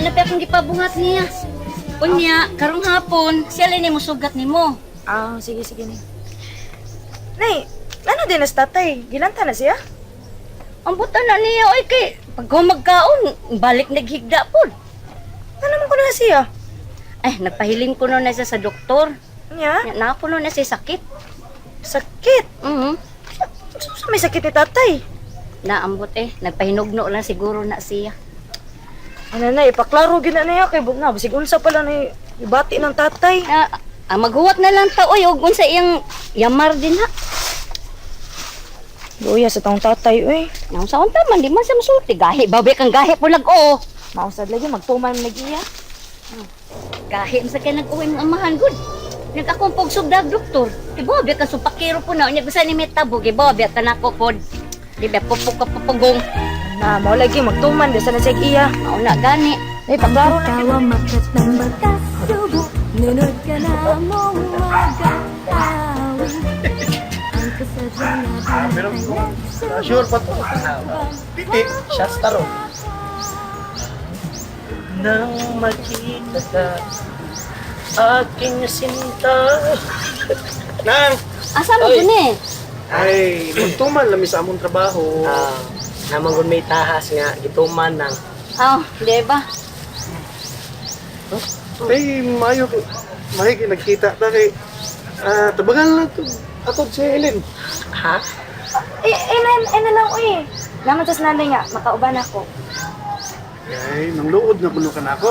na pa akong gipabuhat niya. Unya, karong hapon, siya lang ni musugat nimo. Ah, sige, sige, Nay. Nay, ano din na sa tatay? Gilanta na siya? Ang buta na niya oy kay pag humagkaon, balik naghigda pod. Ano man ko na siya? Ay, nagpahiling ko na siya sa doktor. Nya? Nya na po na siya sakit. Sakit. Sa may sakit ni tatay? Naambot eh, nagpahinugno lang siguro na siya. Ano na, ipaklaro gid na niya kay na basig unsa pala ni ibati ng tatay. Na, maghuwat na lang ta oy og unsa iyang yamar din ha. Luya sa taong tatay, uy. Nang sa unta man di man siya masulti gahi babi kang gahi po nag-o. Mausad lagi magtuman lagi ya. Gahi man sa kay nag-uwi mong amahan gud. Nag akong pagsugdag doktor. Di ba ka supakiro po na unya bisa ni metabo gi ba ka nako pod. Di ba pupok ka pupugong. Na, mao lagi magtuman di sa na siya iya. Mauna gani. Nay, paklaro na Tawa makat ng batas subo. Nunod ka na mong mag-aawit. Ang kasadya natin Pero ay kung nagsubo. sure pa to. Titi, shots taro. Nang makita ka, aking sinta. Nang! Asa mo Oy. gud ni? Ay, magtuman lami sa among trabaho. Ah, namang gun may tahas nga, gituman nang. Aw, di ba? Ay, mayo, mayo nagkita ta kay tabagan lang to. Atod si Helen. Ha? Eh, eh, na, eh, na lang, uy. Naman tas nanay nga, makauban ako. Ay, nang luod na kuno ka na ako.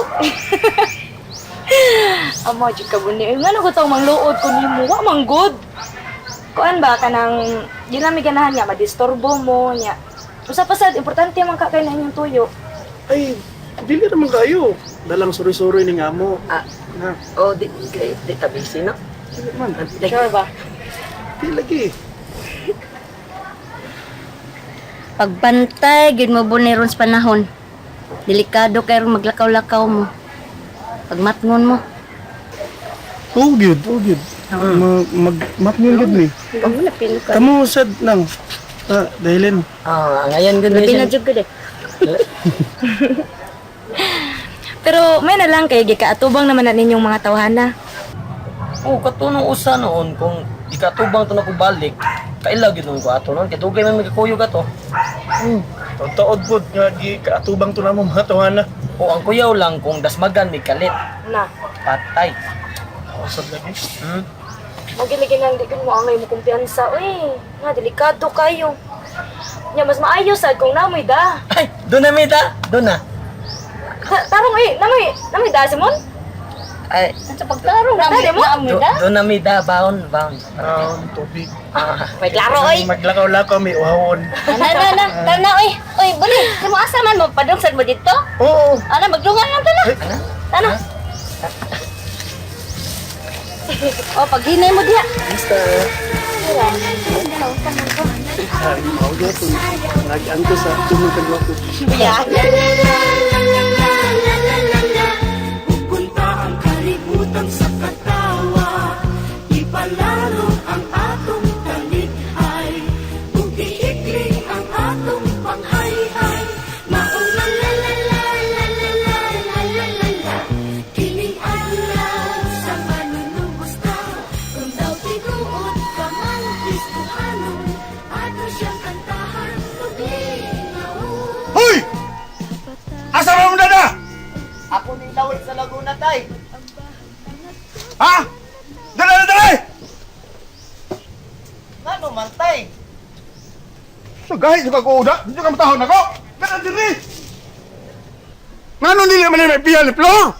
Amo, jud ka buni. Eh, ngano ko tong mangluod ko nimo? Wa man good. Kuan ba kanang di lang mi ganahan nga madisturbo mo nya. Usa pa sad importante man ka kay na inyong tuyo. Ay, dili naman kayo. Dalang suri-suri ni nga mo. Ah. Na, Oh, di, di, di tabisi, no? dili man. Sure ba? Di lagi. Pagbantay gid mo buni ron sa panahon. Delikado kay ron maglakaw-lakaw mo. Pagmatngon mo. Oh, gyud, oh, gyud. Mag, mag, matngon gyud ni. Kamu sad nang. Ah, dahilin. Ah, ngayon gun Labi na jud gud eh. Pero may na lang kay gikaatubang naman na ninyong mga tawhana. Oh, katunong usa noon kung ikatubang to na ko balik, kaila gyud nun ko ato noon kay dugay man magkakuyog ato. Taod pod nga gi kaatubang to namo mga tawana. O ang kuyaw lang kung dasmagan may kalit, Na. patay. Oh, sad lagi. Hmm? Mo giligi nang di ko mo angay mo kumpiyansa. Uy, nga delikado kayo. Nya mas maayo sad kung namoy da. Ay, doon na may da, doon na. Tarong uy, namoy, namoy da Simon? Ay, Sa pagtarong na Dali mo? mo da. doon na may da, baon, baon. Tubig. Ah, May klaro oy. Maglakaw-lakaw may uhawon. Ana na na, tara oy. Oy, buni, kamo asa man mo padung sad mo dito? Oo. Ana magdungan lang tala. Tana. Oh, paghinay mo diha. Basta. Ay, mao gyud. Nagian ko sa tumong kadwa ko. Yeah. Pupunta ang kalibutan sa katawa. Ipalalo ang atong talikay. Kung iikling ang atong panghayhay. Maong la la la la la la la la la la la. Kining adlaw sa manunubos ta. Kung daw tinuod ka man Kristohanon, ato siyang kantahan paglingaw. Hoy! Asa ba mo dada? Ako ning lawit sa Laguna, tay. Ha? Dala na dala! Ngano man, tay? So gahit sa kag-uuda, dito ka matahon ako. Dala diri. Ngano nili man may piya ni Flor?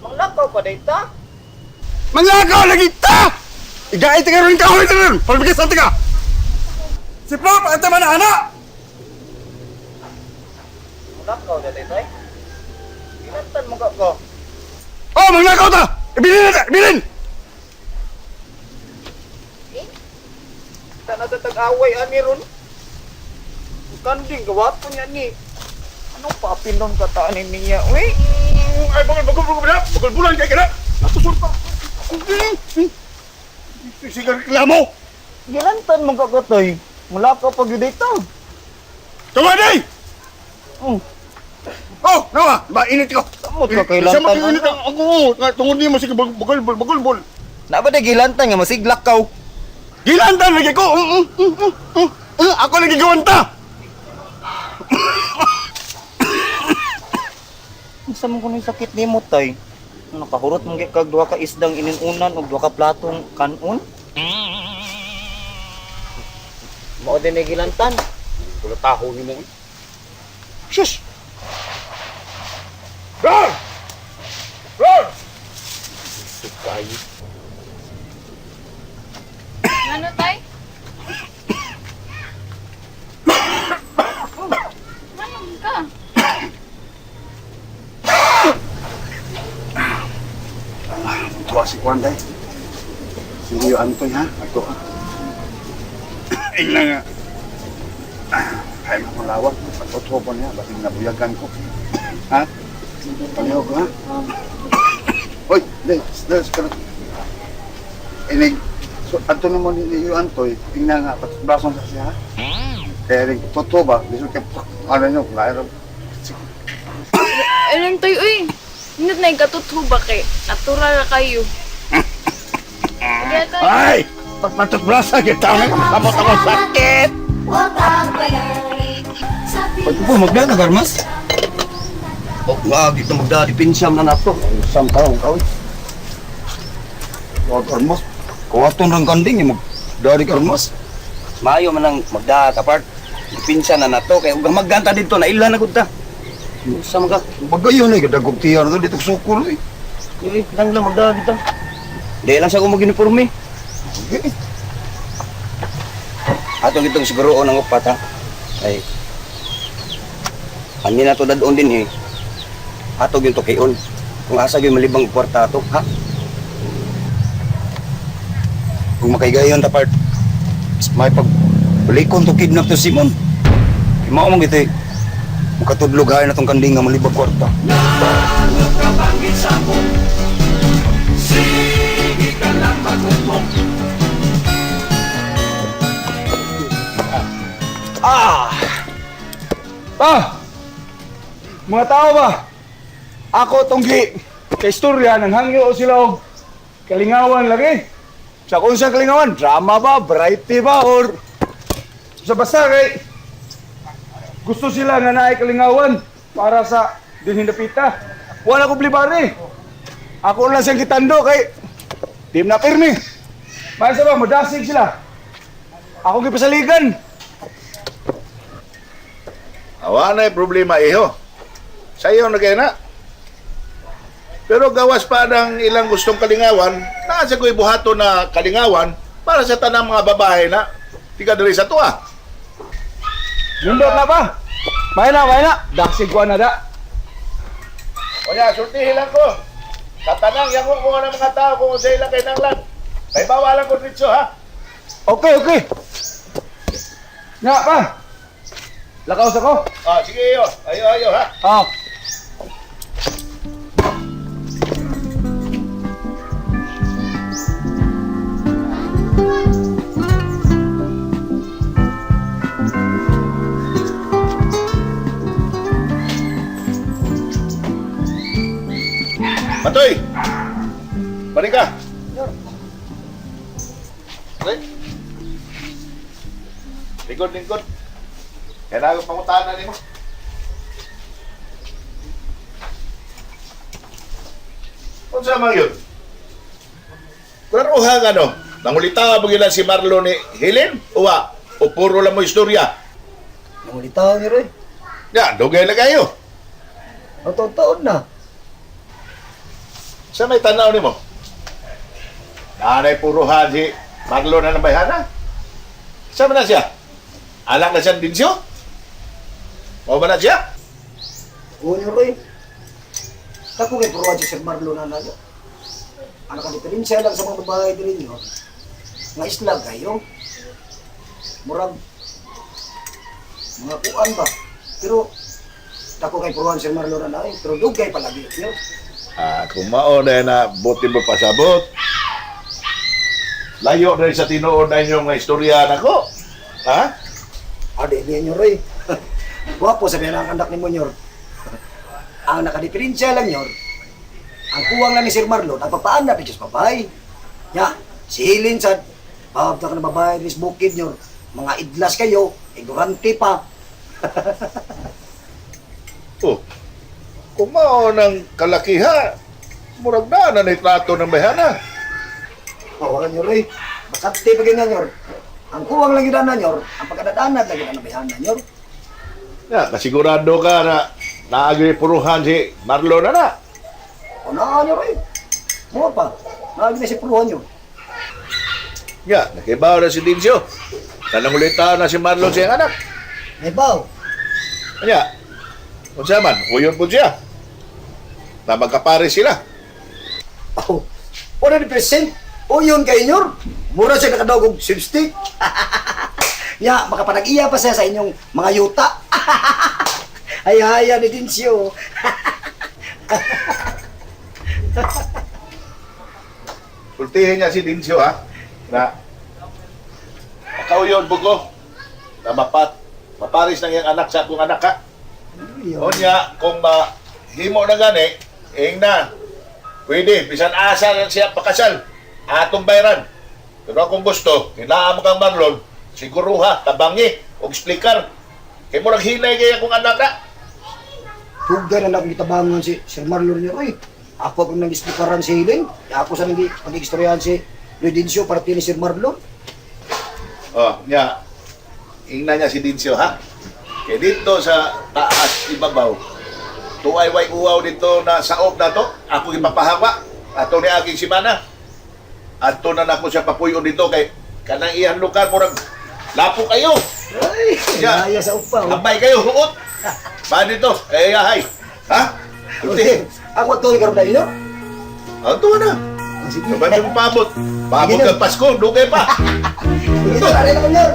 Manglakaw pa dayta. Manglakaw lagi ta! Igait ka ron kahoy ron. Palbigay sa ka. Si Flor paanta man na ana. Manglakaw na tay. Ginantan mo ka ko. Oh, manglakaw ta. Ibilin na ta, ibilin. Ta na tag-away ani ron. Kanding gawato niya ni. Anong papinon ka ta ani niya, uy? Ay, bagol bagol bagol na. Bagol bulan kay kana. Natusol pa. Sige reklamo. Gilantan mo ka ko, tay. Mulakaw pa gyud dayta. Tama day. Oh. Oh, nawa, ba init ko. Samot ka kay Sa lantan, init ang ako. Nga, tungod nimo sige bagol bagol bagol bol. Na ba gilantan nga masiglak kaw? Gilantan lagi ko. Ako lagi gawanta. Unsa man kuno sakit nimo tay? Nakahurot man gyud kag duha ka isdang ininunan og duha ka platong kanon. Mao din ay gilantan. Wala taho nimo. Shush. Rar! Rar! Kayo. Ano tay? Manong ka? Tuwa si Kwan day. Sige, Antoy ha. Ato ha. Ingna nga. Kaya mo akong lawak. Pagtotoo po niya. Bating nabuyagan ko. Ha? Palihog ko ha? Hoy, day. Day, sa Inig. So, ato naman ni iyo Antoy. Ingna nga. Patbrason sa siya ha? Kaya rin, totoo ba? Bisod kay, ano nyo, lairo. Anong tayo, uy? Hindi na ikatutho ba kay? Natural na kayo. Kaya tayo. Ay! Pagpatutbrasa kita. Kamot ako sakit! Pag po, magdala, Garmas. Oh, nga, dito magdala, pinsam na nato. Isang taong ka, uy. Wag armas. Kawaton rang kanding, eh, magdari ka armas. Maayo man ang magdaa ka part. Dipinsa na nato kay ug magdanta didto na ila na gud ta. Unsa man ka? Bagayon eh, kadagog tiyan na to, dito sukol eh. Uy, lang lang magdaa dito. Di lang sa ko mag-uniforme. Okay. Atong itong siguro ang upat ha. Ay. Ani na to dadon din eh. Ato gyud tukion. Kung asa gyud malibang kwarta ato, ha? Kung makaigayon ta part. May pag balikon to kidnap to Simon. Kay mao man gid eh. Makatudlog na tong kanding nga malibag kwarta. Ah! Mga tao ba? Ako tunggi. Kay istorya nang hangyo sila og kalingawan lagi. Sa kung sa kalingawan, drama ba, variety ba, or sa basta kay gusto sila nga naay kalingawan para sa dinhindapita. Wala ko blibari. Ako lang siyang kitando kay team na pirmi. May sa ba, madasig sila. Ako gipasaligan. Awa na problema iho. Sa iyo na kaya na. Pero gawas pa ng ilang gustong kalingawan, naa sa ko'y buhato na kalingawan para sa tanang mga babae na tiga diri sa tuwa. Nindot na ba? May na, may na. Dasig ko na da. O ya, sultihin lang ko. Sa tanang yango ko ng mga tao kung sa ilang kinanglan. May bawalan ko dito ha. Okay, okay. Nga pa. Lakaw sa ko. Ah, sige iyo. Ayo ayo ha. Ah. Matoy. Balik ka. Balik. Lingkod, lingkod. Kaya na pangutahan na nimo. Unsa man yun? Klaruha nga no. Nangulita mo gila si Marlo ni Helen? Uwa, o puro lang mo istorya. Nangulitaw niyo, Roy. Ya, dugay na kayo. Ang taon-taon na. Sa may tanaw nimo? Nanay puruhan si Marlo na ng bayhana. Sa man na siya? Anak na siya dinsyo? Mao ba na siya? Oo niyo, Roy. Tako kay puruan si Sir Marlo na nayo. Ano ka diferensya lang sa mga babae din ninyo? Nga islag kayo. Murag, mga kuan ba? Pero, tako kay puruan si Sir Marlo na nayo. Pero dugay palagi niyo. Ah, kung mao na na buti mo pasabot. Layo na sa tinuod na inyong istorya nako. Ha? Ah, di niya niyo, Roy. Gwapo sa ang anak ni Munyor. Ang nakadiferensya lang nyor, ang kuwang lang ni Sir Marlon, ang papaanad ni Diyos babae. Ya, si Helen sad, babta ka na babae ni bukid nyor, mga idlas kayo, ignorante pa. Oh, kung mao ng kalakiha, murag na na trato ng bayhana. Oo, nyor eh. Masabti pa ganyan nyor. Ang kuwang lang yun na nyor, ang pagkadadanad lang yun na bayhana nyor. Ya, kasigurado ka na naagri puruhan si Marlon na na. O na nyor eh. Mo pa, naagi na si puruhan nyo. Ya, nakibaw na si Dincio. Nanangulita na si Marlon sa iyang anak. Naibaw. Kanya, unsa man, uyon po siya. Na magkapare sila. Oh, 100% o yun kay nyor. Mura siya nakadawag og sweepstake. Ya, makapanag-iya pa siya sa inyong mga yuta. Ay, haya ni Dincio. Sultihin niya si Dincio, ha? Na, nakauyon po ko. Na maparis ng iyang anak sa akong anak, ha? Unya, kung mahimo na gani, ing na. Pwede, bisan asa lang siya pakasal. Atong bayran. Pero kung gusto, hinaan mo kang Marlon, siguruha, tabangi, og splikar. Kay murag hinay kay akong anak na. Pugay na akong gitabangan si Sir Marlon niya. Uy, ako akong nang isplikaran si Helen. Ako sa nang pag-istoryahan si Luis Dincio parte ni Sir Marlon. Oh, nya. Ingna niya si Dincio, ha? Kay dito sa taas ibabaw, tuay way uwaw dito na saop na to, ako ipapahawa. Ato ni aking simana. Ato na nako siya papuyo dito kay kanang iyang lugar murag lapo kayo. Ay, Ya. haya sa upa. Oh. Ambay kayo huot. Ba dito kay yahay. Ha? Okay. Ako to karon na inyo. Ato na. Sige. Sabay mo paabot. Paabot Sige na. kag Pasko, dugay pa. Sige, tara na ko nyor.